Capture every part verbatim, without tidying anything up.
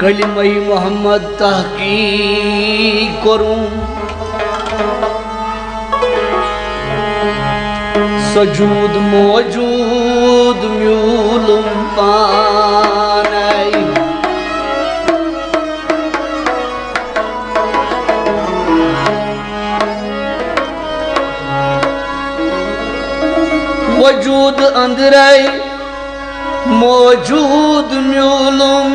علمِ محمد تحقیق کوٚرُم، سجود موجود میوٗلُم پانے۔ وجود اندرے موجود میوٗلُم،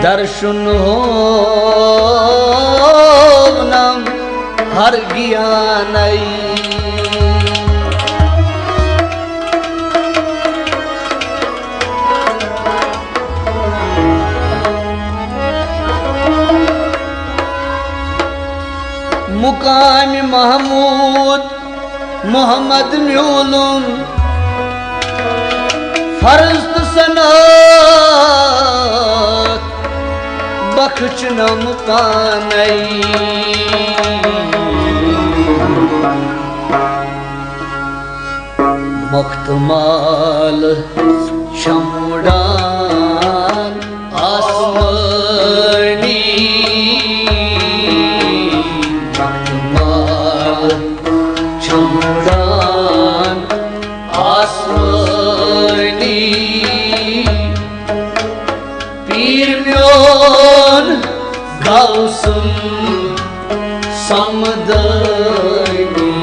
درشُن ہوونم ہر گیانے۔ مقامِ محمود محمد میوٗلُم، فرض تہٕ صنعت بخشنم پانے۔ مختمال چھم ڈان آسمانی، مختمال چھم ڈان آسمانی۔ پیٖر میون غوثُن سمدٲنی،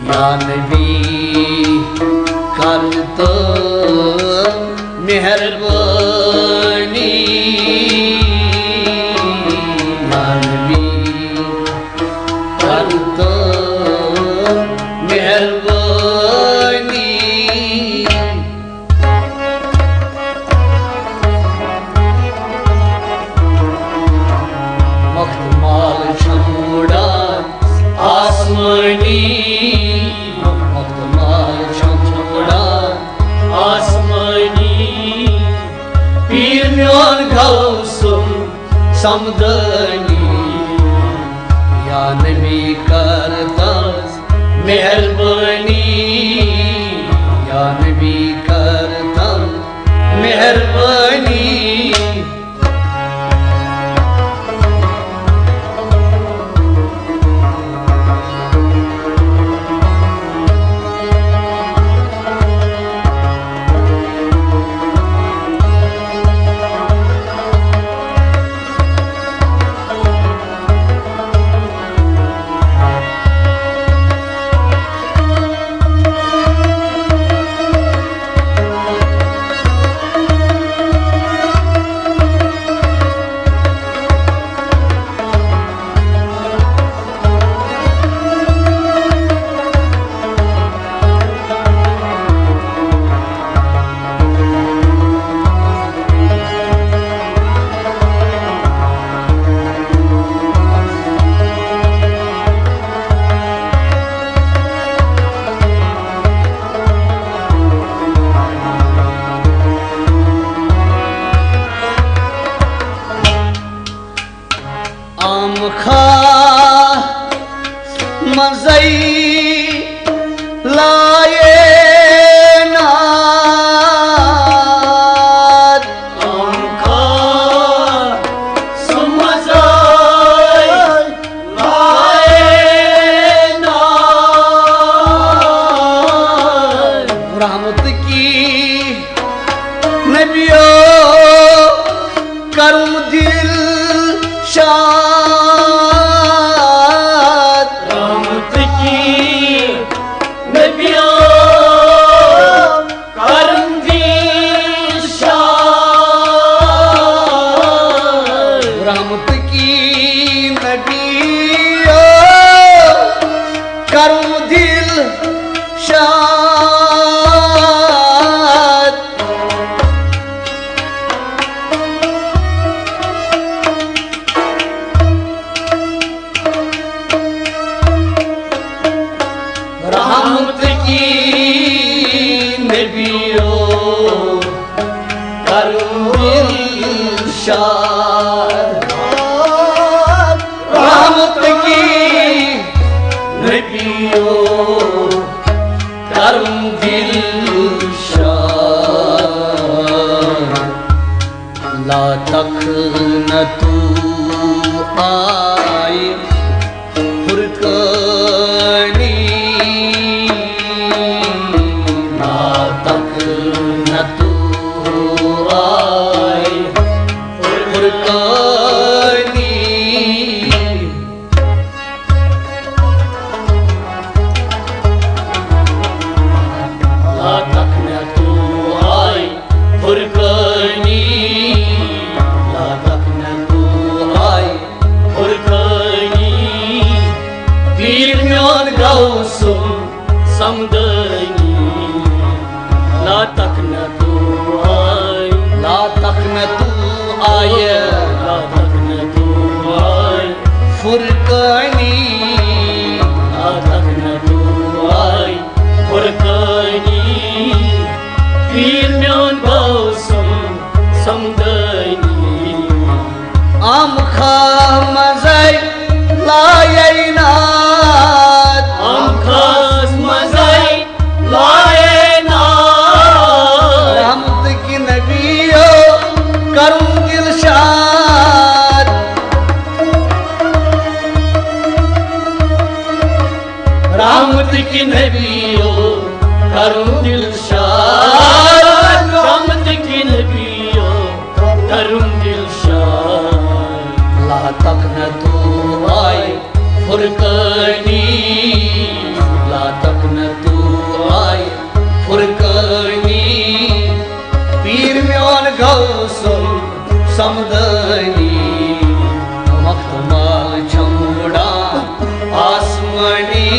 یا نبی کر تو مہربانی، یا نبی کر تو مہربانی۔ مختمال چھم ڈان آسمانی، مختمال چھم ڈان آسمانی۔ پیٖر میون غوثُن سمدٲنی، یا نبی کر تہنٛز مہربٲنی، یا نبی کر تہنٛز مہربٲنی۔ آمہٕ کھاہ منٛزَے لایے ناد۔ آمہٕ کھاہ منٛزَے لایے ناد۔ رحمت کی نبیو کرم دل شاد۔ رحمت کی نبیو کرم دل شاد۔ رحمت کی نبیو کرم دل شاد۔ رحمت کی نبیو کرم دل شاد۔ رحمت کی نبیو کرم دل تو آئی فرقانی، ناتک نہ تو آئی فرقانی۔ ناتک نہ تو آئی فرقانی، ناتک نہ تو آئی فرقانی۔ پیٖر میون غوث سمدانی، ناتک نہ تو آئی، ناتک نہ تو آئی، ناتک نہ تو آئی فرقانی، ناتک نہ تو آئی فرقانی۔ پیٖر میون غوث سمدانی۔ عام خاہ منٛزے لایے ناد، عام خاہ منٛزے لایے ناد۔ رحمت کی نبیو کرم دل شاد۔ رحمت کی نبیو کرم دل شاد، رحمت کی نبیو کرم دل شاد۔ ناتک نہ تو آئی فرقانی، ناتک نہ تو آئی فرقانی۔ پیٖر میون غوث سمدانی، مخمل چھم وُڑان آسمانی،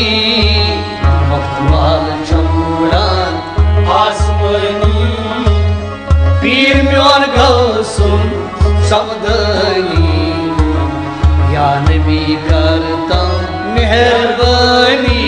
مخمل چھم وُڑان آسمانی۔ پیٖر میون غوث سمدانی، یا نبی کرتا مہربانی۔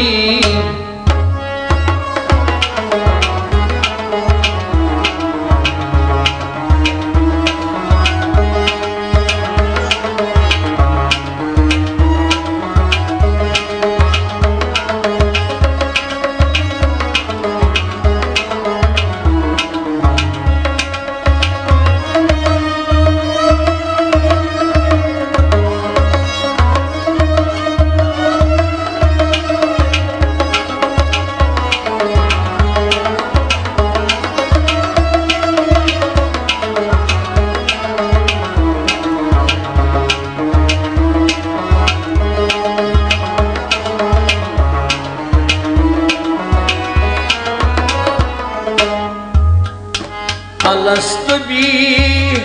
الست بی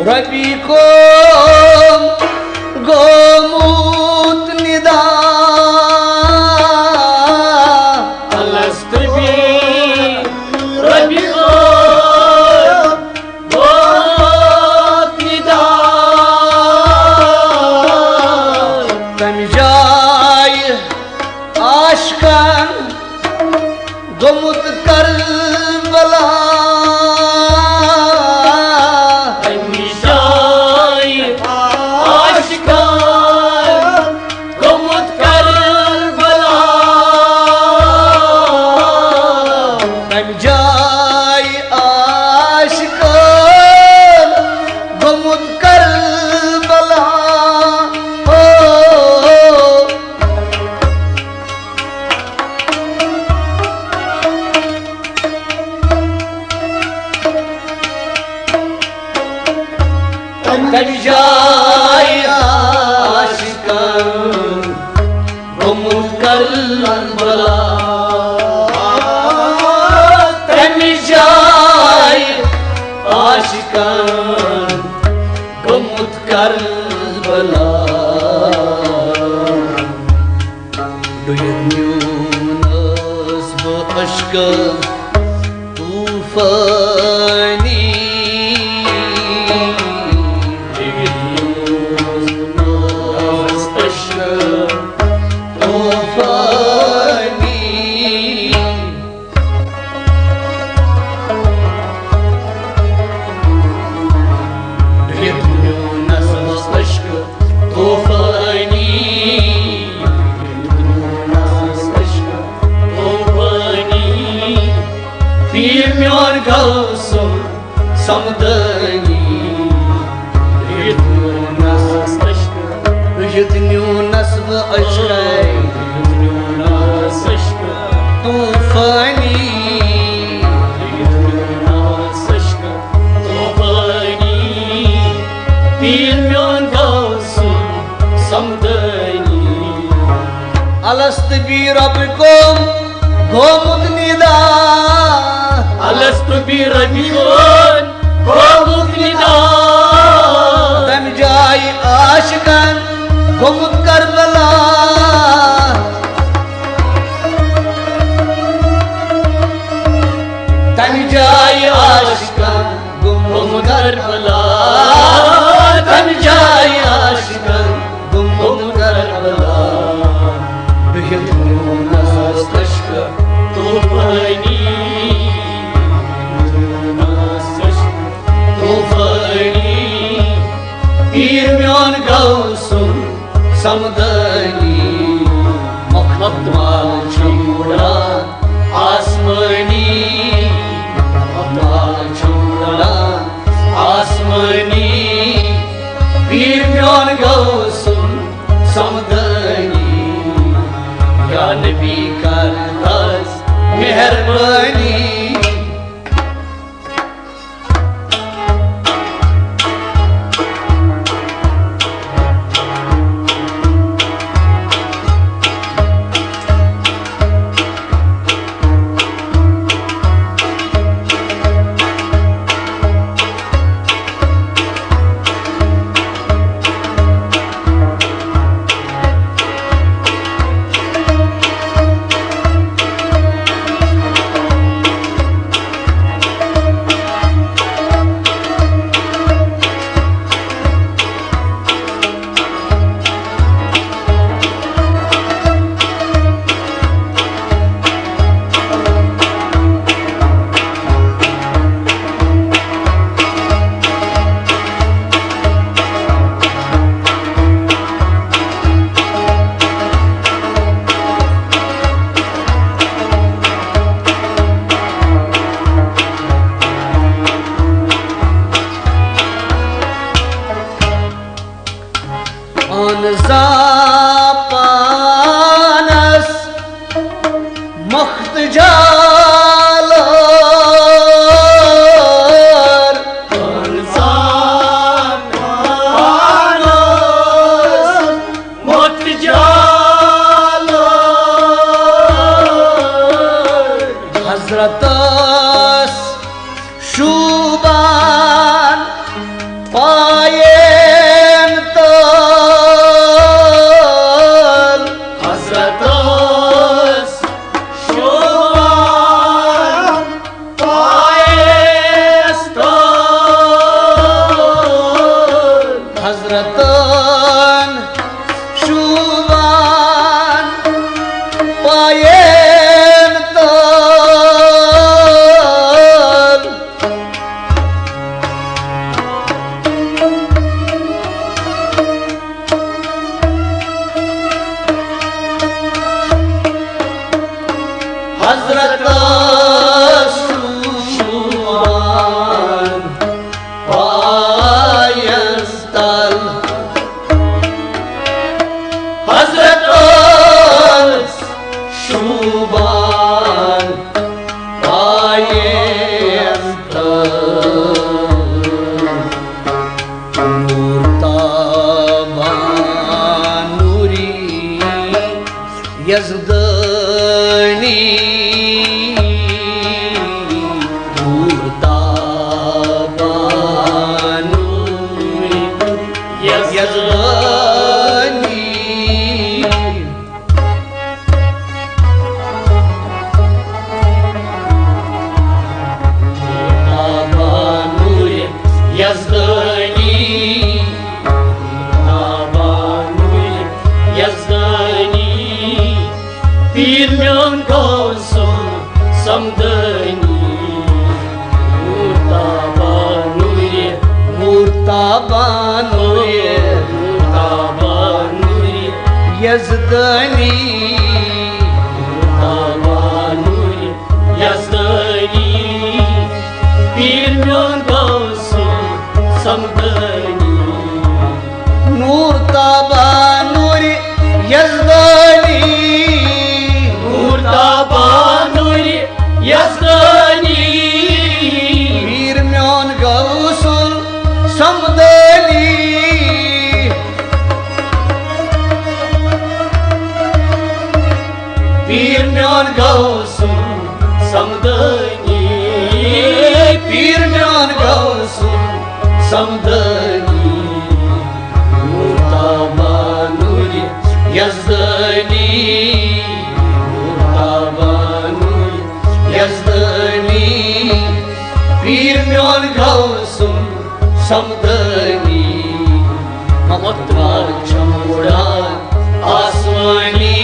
ربی کو گومت ندا۔ الست بی ربی کو گومت ندا۔ تمہِ جایہِ عاشقن گوٚمُت کربلا۔ تمہِ جایہِ عاشقن گوٚمُت کربلا۔ تمہِ جایہِ عاشقن گوٚمُت کربلا۔ ہو۔ تمہِ جایہِ عاشقن گوٚمُت کربلا۔ تمہِ جایہِ عاشقن گوٚمُت کربلا۔ ڈُیِتھ نیوٗنس بہٕ اشکہٕ طوفانی۔ ڈُیِتھ نیوٗنس اشکہٕ طوفانی۔ ڈُیِتھ نیوٗنس عشق طوفانی، ڈُیِتھ نیوٗنس عشق طوفانی۔ پیٖر میون غوث سمدانی، ڈُیِتھ یُتھ نیوٗنس بہٕ عشقے طوفانی۔ پیٖر میون غوث سمدٲنی۔ الست بی ربکم، گوٚمُت ندا۔ الست بی ربکم، گوٚمُت ندا۔ تمہِ جایہِ عاشقن گوٚمُت کربلا۔ تمہِ جایہِ عاشقن گوٚمُت کربلا۔ تمہِ جایہِ عاشقن گوٚمُت کربلا۔ بِہِتھ میون نظر عشق طوفانی۔ طوفانی۔ پیٖر میون غوثُن سمدٲنی۔ مخمل چھُم وُڑان آسمٲنی۔ مخمل چھُم وُڑان آسمٲنی۔ پیٖر میون غوثُن سمدٲنی۔ یا نبی کر تس مہربٲنی۔ اہن زا پانس مخت جالار۔ اہن زا پانس مخت جالار۔ حضرتس شوٗبان پایَن تل۔ حضرتس شوٗبان پایَس تل۔ حضرتن شوٗبان پایَن تل۔ حضرت شوٗبان پایَس تل۔ حضرت شوٗبان پایَس تل۔ نور تابان نوری یزدانی۔ نور تابان نوری یزدانی۔ تابان نوری یزدانی۔ تابان نوری یزدانی۔ پیٖر میون غوثُل سمدٲنی۔ نور تابان نوری۔ نور تابان نوری۔ نور تابان نوری یزدانی۔ نور تابان نوری یزدانی۔ پیٖر میون غوثُل سمدٲنی۔ نور تابان غوث سمدانی، پیٖر میون غوث سمدانی، مرتضی نوٗرِ یزدانی، مرتضی نوٗرِ یزدانی، پیٖر میون غوث سمدانی، مۄختہٕ ماگ چھم وُڑان آسمانی،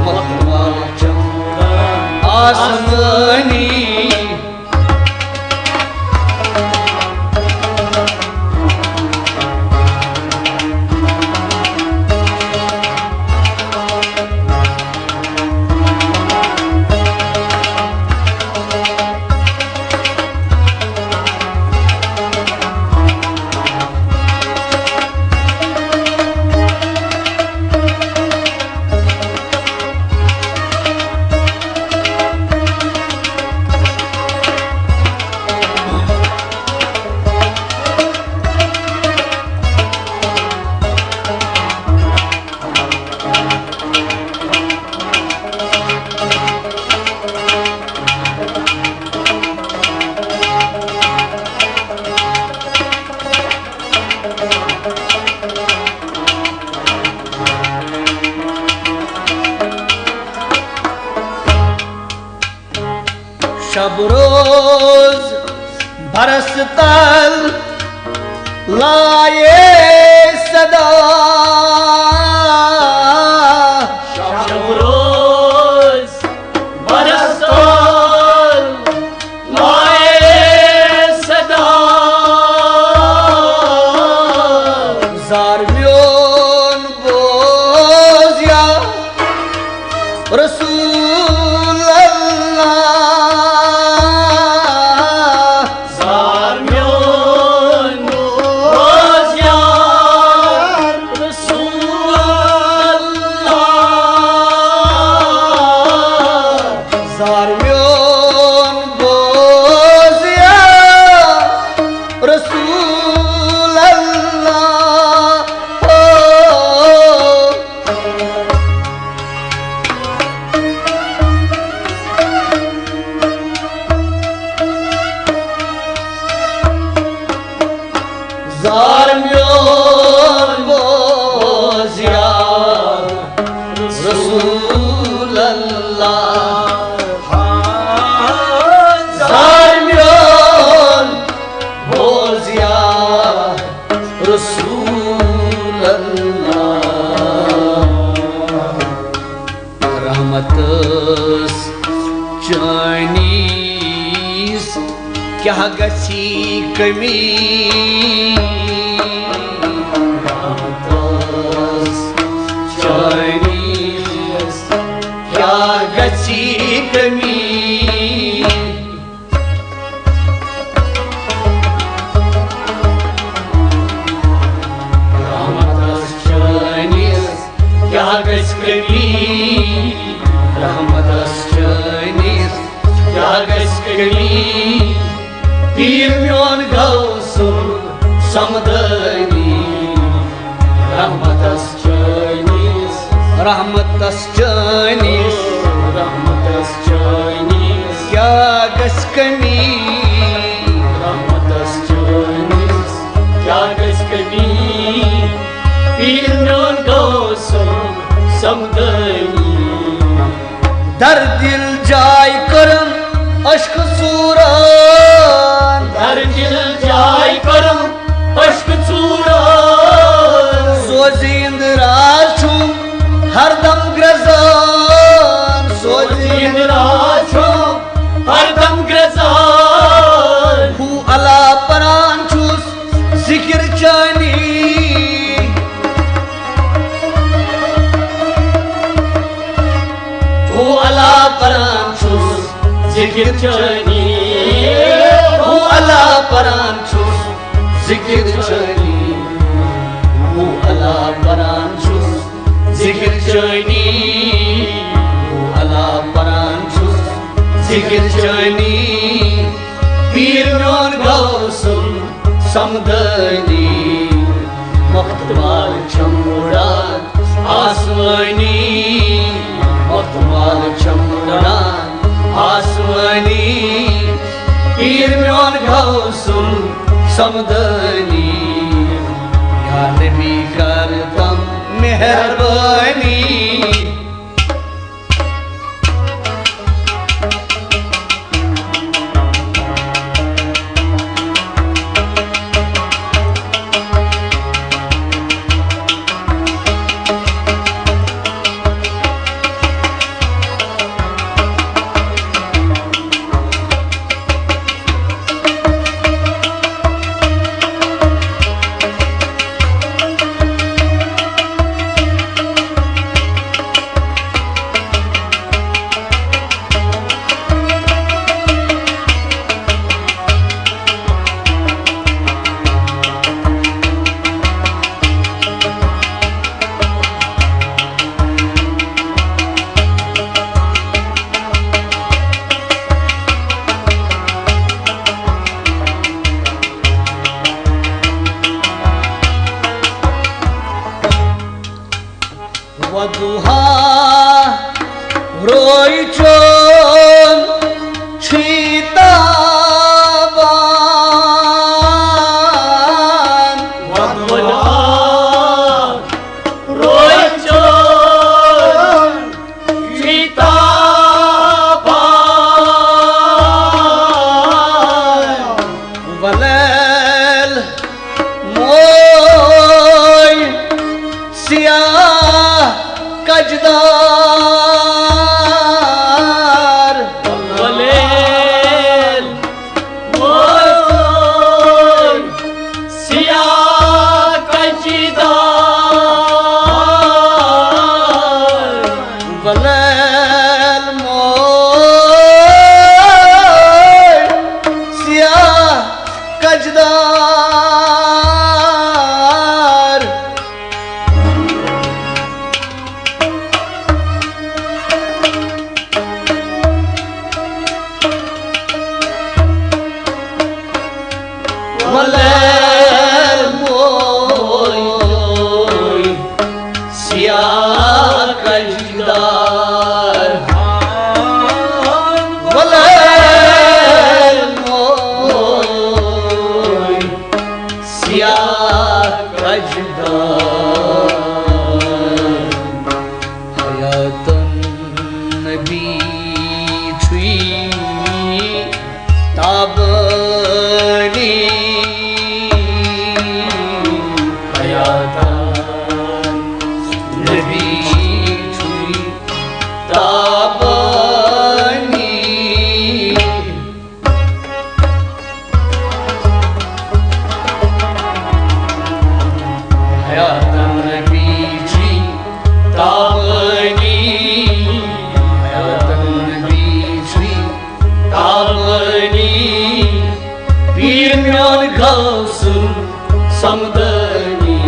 مۄختہٕ ماگ چھم وُڑان آسمانی۔ شب روز برس تل لائے صدا، شب روز برس تل لائے صدا، زار میون بوز یا رسول اللہ، زار میون بوز یا رسول اللہ، زار میون بوز یا رسول اللہ۔ ہو۔ زار میون بوز یا رسول اللہ، زار میون بوز یا رسول اللہ۔ رحمتس چٲنِس کیٛاہ گژھی کمی؟ رحمتس چٲنِس کیٛاہ گژھی کمی؟ رحمتس چٲنِس کیٛاہ گژھِ کمی؟ رحمتس چٲنِس کیٛاہ گژھِ کمی؟ پیٖر میون غوث سمدٲنی، رحمتس چٲنِس، رحمتس چٲنِس، رحمتس چٲنِس کیٛاہ گژھِ کمی؟ رحمتس چٲنِس کیٛاہ گژھِ کمی؟ پیٖر میون غوث سمدٲنی۔ در دل جاے کٔرٕم عشق ژوٗران۔ در دل جاے کٔرٕم عشق ژوٗران۔ سوزِ اِنٛدراز چھُم ہردم گرٛزان۔ سوزِ اِنٛدراز چھُم ہردم گرٛزان۔ ہُہ الا پران چھُس ذِکِر چٲنی۔ ہُہ الا پران چھُس ذِکِر چٲنی۔ ہُہ الا پران چھُس ذِکِر چٲنی۔ ہُہ الا پران چھُس ذِکِر چٲنی۔ ہُہ الا پران چھُس ذِکِر چٲنی۔ پیٖر میون غوث سمدٲنی، مۄختہٕ ماگ چھم وُڑان آسمٲنی، وۄتھ مال چھم وُڈان آسمٲنی، پیٖر میون غوثُل سمدٲنی، یا نبی کر تم مہربٲنی۔ وضحیٰ روی چون چھی تابان۔ وضحیٰ روی چون چھی تابان۔ ولیل موی سیاہ کجدار۔ ولیل موی سیاہ کجدار۔ ولیل موی سیاہ کجدار۔ ولیل موی سیاہ کجدار۔ ولیل موی سیاہ کجدار۔ حیاتن نبی چھُے تابٲنی۔ حیاتن نبی چھُے تابٲنی۔ حیاتن نبی چھُے تابٲنی، حیاتن نبی چھُے تابٲنی۔ پیٖر میون غوثُل سمدٲنی،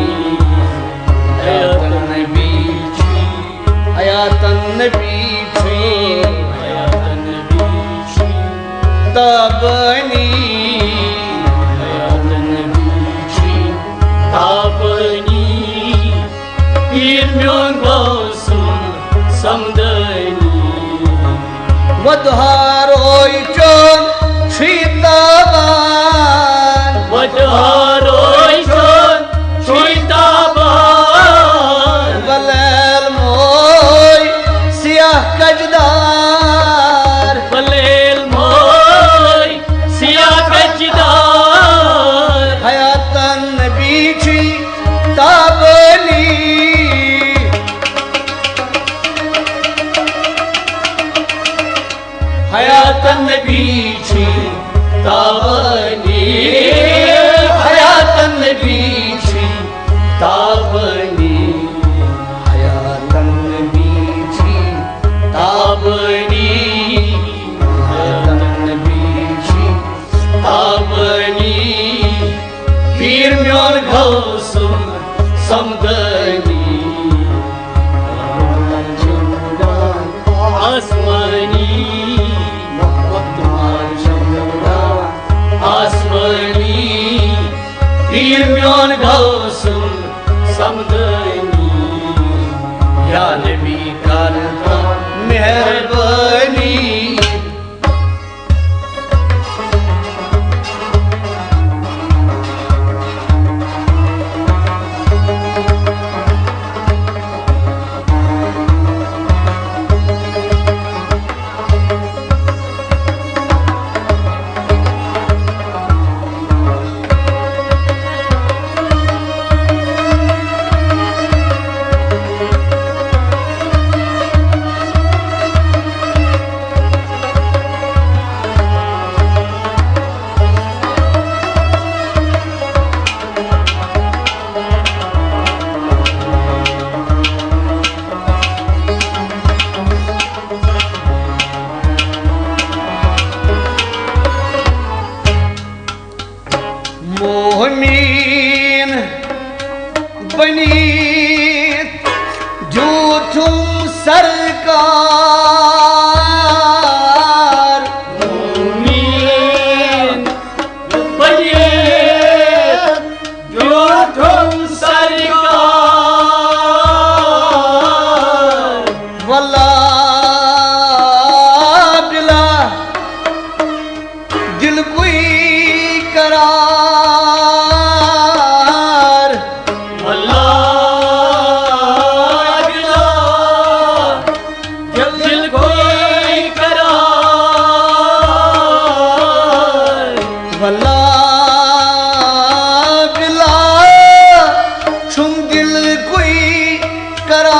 حیاتن نبی چھُے حیاتن نبی چھُے، حیاتن نبی چھُے تابٲنی، حیاتن نبی چھُے تابٲنی۔ پیٖر میون غوثُل سمدٲنی۔ وۄدہارو یہِ چون چھُے تابان۔ وۄدہارو یہِ چون چھُے تابان۔ ولیل موے سیاہ کجدار۔ ولیل موے سیاہ کجدار۔ حیاتن نبی چھُے تابٲنی۔ حیاتن نبی چھُے تابٲنی، حیاتن نبی چھُے تابٲنی، حیاتن نبی چھُے تابٲنی، حیاتن نبی چھُے تابٲنی۔ پیٖر میون غوثُل سمدٲنی۔ آسمانی، آسمانی، پیٖر میون غوثُل سمدٲنی۔ یا نبی کر مہربٲنی۔ مومین بنیت دیوتھم سرکار۔ مومین بنیت دیوتھم سرکار۔ واللہ بلا دل کوئی قرار۔ واللہ بلا دل کوئی قرار۔ واللہ بلا چھم دل کوئی قرار۔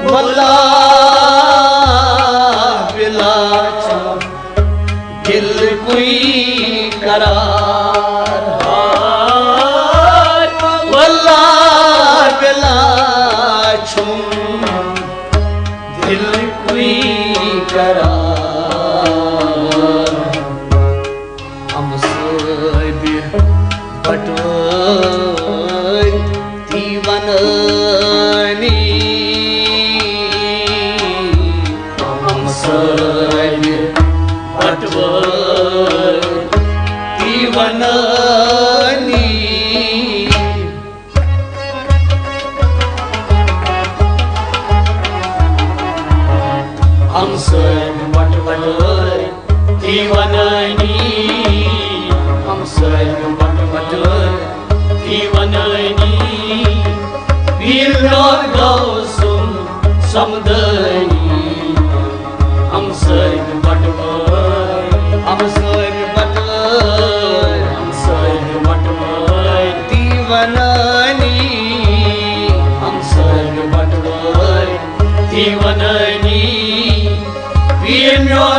واللہ بلا چھم دل کوئی قرار۔ واللہ بلا چھم دل کوئی قرار۔ ہمسٲبہِ بٹوٲرۍ تی ونٲنی۔ ہمسٲبہِ بٹوٲرۍ تی ونٲنی۔ ہمسٲے بٹوٲرۍ تی ونٲنی، ہمسٲے بٹوٲرۍ تی ونٲنی، پیٖر پیار گوٚو سُم سمدٲنی۔ ہمسٲے بٹوٲرۍ، ہمسٲے بٹوٲرۍ، ہمسٲے بٹوٲرۍ تی ونٲنی۔ ہمسٲے بٹوٲرۍ تی ونٲنی۔ پیٖر میون